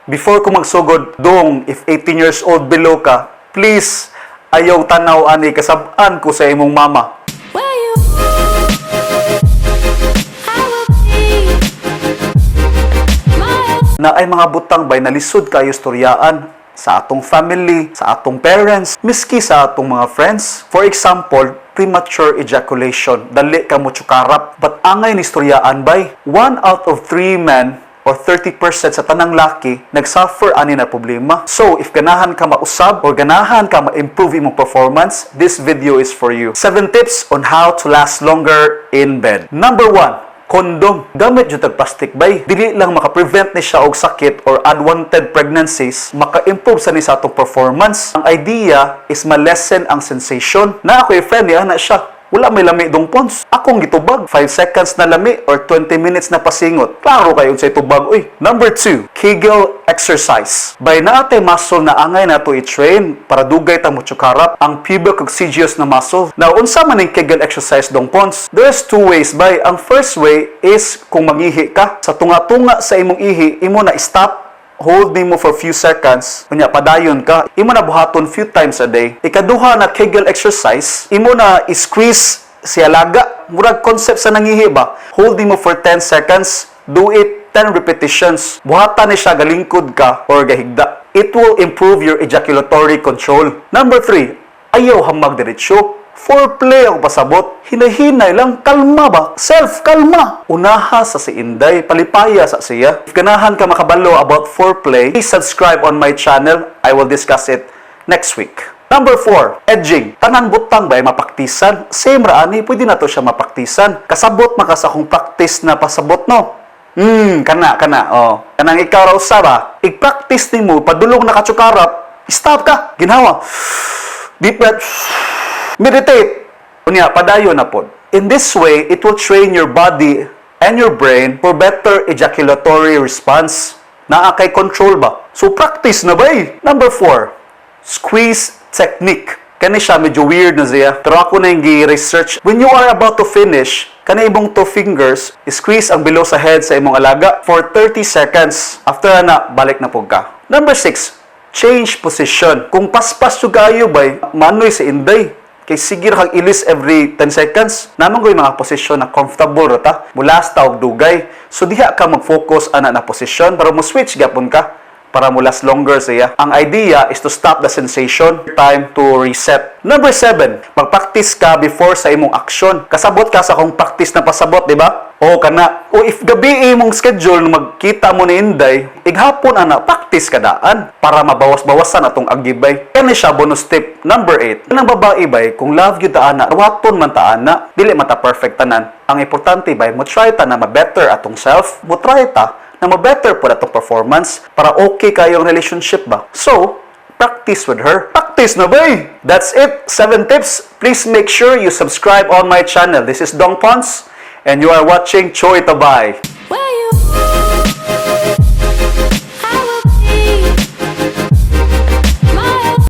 Before ko magsugod, dong, if 18 years old below ka, please, ayaw tanaw ani, kasab-an ko sa imong mama. Where you I will be my Naay mga butang bay nalisod kayo istoryaan sa atong family, sa atong parents, miski sa atong mga friends. For example, premature ejaculation. Dali ka mo tsukarap. But angay ni istoryaan bay, 1 out of 3 men or 30% sa tanang laki nagsuffer ani na problema. So, if ganahan ka mausab or ganahan ka ma-improve imong performance, this video is for you. 7 tips on how to last longer in bed. Number 1, condom. Gamit jud tag plastic bay. Dili lang maka-prevent ni siya og sakit or unwanted pregnancies, maka-improve sa ni sa atong performance. Ang idea is ma-lessen ang sensation. Naa koy friend niya na siya. Wala may lami, Dong Pons. Akong gitubag, 5 seconds na lami or 20 minutes na pasingot. Klaro kayo sa tubag, uy. Number 2, Kegel exercise. Bay naa tay muscle na angay nato i-train para dugay ta mo tsukarap, ang pubococcygeus na muscle. Now, unsa man ning Kegel exercise, Dong Pons? There's two ways, bay. Ang first way is kung mangihi ka, sa tunga-tunga sa imong ihi, imo na stop, hold nimo for few seconds, unya padayon ka. Imo na buhaton few times a day. Ikaduha na Kegel exercise, imo na squeeze si alaga, murag concept sa nangihi ba. Hold nimo for 10 seconds, do it 10 repetitions. Buhatan ni siya galingkod ka or gahigda. It will improve your ejaculatory control. Number 3, ayaw hamag diretsyo. Foreplay ako pasabot. Hinay-hinay lang, kalma ba? Self, kalma. Unaha sa si Inday, palipaya sa siya. If ganahan ka makabalo about foreplay, please subscribe on my channel. I will discuss it next week. Number 4, edging. Tanan butang ba ay mapraktisan? Same ra ani, pwede na to siya mapraktisan. Kasabot maka sa akong practice na pasabot, no? Kana, kana, oh. Kanang ikaw ra usa ba? I-practice nimo, padulong na katsukarap, stop ka. Ginhawa. Deep breath. Meditate. Unya, padayon na pod. In this way, it will train your body and your brain for better ejaculatory response. Naa kay control ba? So, practice na ba eh? Number 4, squeeze technique. Kani siya, medyo weird na siya. Pero ako na yung gi-research. When you are about to finish, kani imong two fingers, squeeze ang below sa head sa imong alaga for 30 seconds. After na, balik na pud ka. Number 6, change position. Kung paspas yung kayo bay, manoy sa Inday. Kay sige ra kag ilis every 10 seconds. Naa man goy mga posisyon na comfortable ra ta. Mulas ta og dugay. So diha ka mag-focus ana na posisyon para mo switch gapon ka para mo last longer siya. Ang idea is to stop the sensation, time to reset. Number 7, mag-practice ka before sa imong action. Kasabot ka sa akong practice na pasabot, di ba? O kana. O if gabi imong schedule na magkita mo ni Inday, ighapon ana practice ka daan para mabawas-bawasan atong agibay. Kani siya bonus tip number 8. Kanang babae bay, kung love gyud ta ana, waton man ta ana, dili man ta perfect tanan. Ang importante bay, mo try ta na ma-better atong self, mo try ta na ma-better po atong performance para okay kayong relationship ba. So, practice with her. Practice na ba eh? That's it. 7 tips. Please make sure you subscribe on my channel. This is Dong Pons and you are watching Choi Tabay. Where you